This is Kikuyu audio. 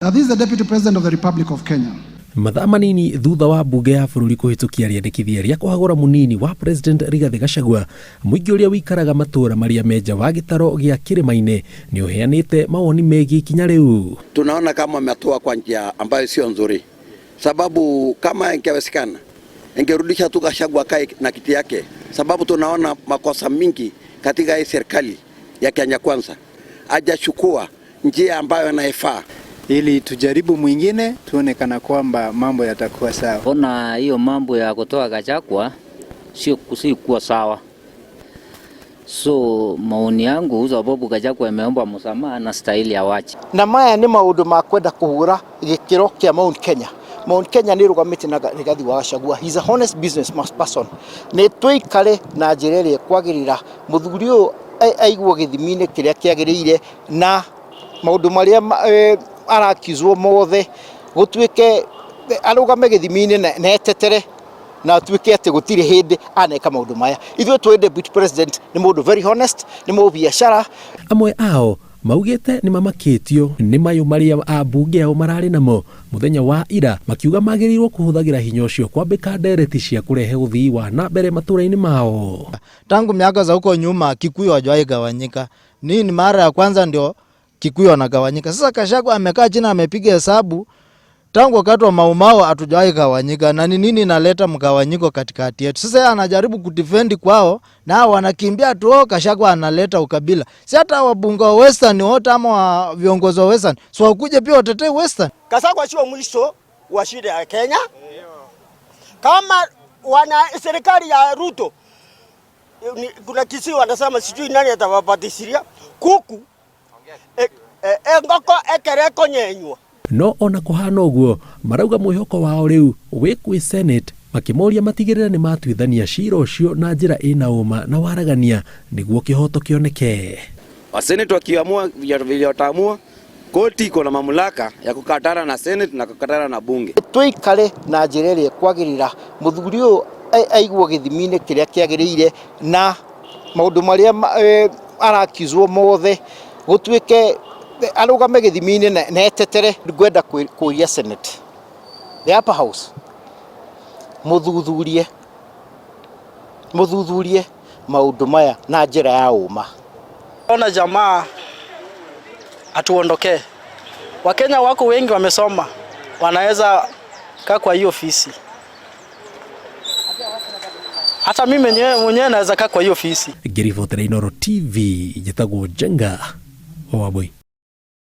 Now, this is the Deputy President of the Republic of Kenya. Mathaa manini thutha wa mbunge ya bũrũri kũhĩtũkia rĩendekithia rĩa kũhagũra mũnini wa President Rigathĩ Gachagua, mũingĩ ũrĩa ũikaraga matũũra marĩa me nja wa gĩtaro gĩa kĩrĩma-inĩ nĩ ũheanĩte mawoni megiĩ ikinya rĩu. Tunaona kama ametoa kwa njia ambayo sio nzuri, sababu kama ingewezekana ingerudisha tu Gachagua akae na kiti yake, sababu tunaona makosa mingi katika hii serikali ya Kenya Kwanza, hajachukua njia ambayo inayofaa ili tujaribu mwingine tuone kana kwamba mambo yatakuwa sawa. Ona hiyo mambo ya kutoa Gachagua sio si kuwa sawa. So maoni yangu, sababu Gachagua ameomba msamaha na stahili awache. Na maya nĩ maũndũ ma kwenda kũhũra gĩkĩro kĩa Mount Kenya. Mount Kenya nĩ ĩrũgamĩte na Rigathi wa Gachagua. He's a honest business person. Nĩ tũikare na njĩra ĩrĩa ĩkwagĩrĩra mũthuri ũyũ aigwo gĩthimi-inĩ kĩrĩa kĩagĩrĩire na maũndũ marĩa arakizwo mothe gũtuĩke arũgame gĩthimi-inĩ na etetere na atuĩke atĩ gũtirĩ hĩndĩ aneka maũndũ maya. Ithuĩ tũĩ deputy president nĩ mũndũ very honest, nĩ mũbiacara. Amwe ao maugĩte nĩ mamakĩtio nĩ mayũ marĩa ambunge ao mararĩ namo mũthenya wa ira, makiuga magĩrĩirwo kũhũthagĩra hinya ũcio kwambĩka ndereti cia kũrehe ũthii wa na mbere matũũra-inĩ mao. Tangu miaka za huko nyuma Kikuyu hawajawahi gawanyika. Ni mara ya kwanza ndio Kikuyu wanagawanyika. Sasa Gachagua amekaa chini amepiga hesabu tangu wakati wa Mau Mau hatujawahi gawanyika, na ni nini inaleta mgawanyiko katikati yetu? Sasa yeye anajaribu kudefend kwao na wanakimbia tu, oh, Gachagua analeta ukabila. Si hata wabunge wa Western wote ama wa viongozi wa Western so wakuje pia watetee Western. Gachagua sio mwisho wa shida ya Kenya. Kama wana serikali ya Ruto kuna Kisii wanasema sijui nani atawapatisiria kuku engoko ekereko nyenywa. No ona kũhana ũguo, marauga mwĩhoko wao rĩu wĩ kwĩ Senate, makĩmoria matigĩrĩre nĩ matuithania cira ũcio na njĩra ĩna ũma na waragania nĩguo kĩhoto kĩoneke. Wasenate wakiamua vile wataamua, koti iko na mamlaka ya kukatana na Senate na kukatana na bunge. Tũikare na njĩra ĩrĩa ĩkwagĩrĩra mũthuri ũyũ aigwo gĩthimi-inĩ kĩrĩa kĩagĩrĩire na maũndũ marĩa arakizwo mothe gũtuĩke arũgame gĩthimi-inĩ na etetere. Ngwenda kũria Senate, the upper house, mũthuthurie maũndũ maya na njĩra ya ũma. Ona jamaa atuondokee. Wakenya wako wengi wamesoma, wanaweza kaa kwa hiyo ofisi. Hata mimi mwenyewe naweza kaa kwa hiyo ofisi. Ngĩribotera Inooro TV, njĩtagwo Njenga wa Wambui.